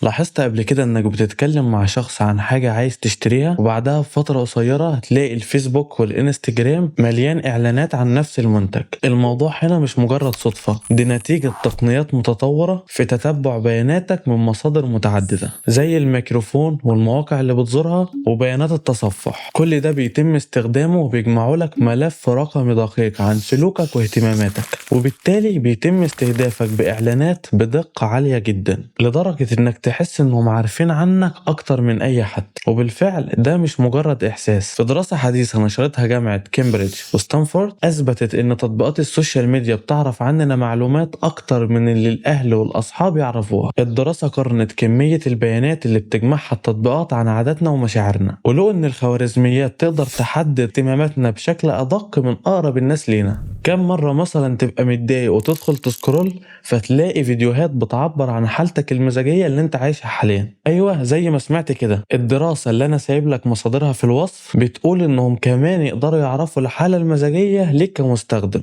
لاحظت قبل كده إنك بتتكلم مع شخص عن حاجة عايز تشتريها، وبعدها بفترة قصيرة هتلاقي الفيسبوك والإنستجرام مليان إعلانات عن نفس المنتج؟ الموضوع هنا مش مجرد صدفة، دي نتيجة تقنيات متطورة في تتبع بياناتك من مصادر متعددة زي الميكروفون والمواقع اللي بتزورها وبيانات التصفح. كل ده بيتم استخدامه وبيجمعوا لك ملف رقمي دقيق عن سلوكك واهتماماتك، وبالتالي بيتم استهدافك بإعلانات بدقة عالية جدا لدرجة إنك تحس إنهم عارفين عنك أكتر من أي حد. وبالفعل ده مش مجرد إحساس. في دراسة حديثة نشرتها جامعة كامبريدج وستانفورد أثبتت إن تطبيقات ال social media بتعرف عننا معلومات أكتر من اللي الأهل والأصحاب يعرفوها. الدراسة قارنت كمية البيانات اللي بتجمعها التطبيقات عن عاداتنا ومشاعرنا، ولو إن الخوارزميات تقدر تحدد اهتماماتنا بشكل أدق من أقرب الناس لينا. كم مرة مثلا تبقى متضايق وتدخل ت scroll فتلاقي فيديوهات بتعبر عن حالتك المزاجية اللي انت عايشها حاليا؟ ايوه، زي ما سمعت كده. الدراسة اللي انا سايب لك مصادرها في الوصف بتقول انهم كمان يقدروا يعرفوا الحالة المزاجية ليك كمستخدم.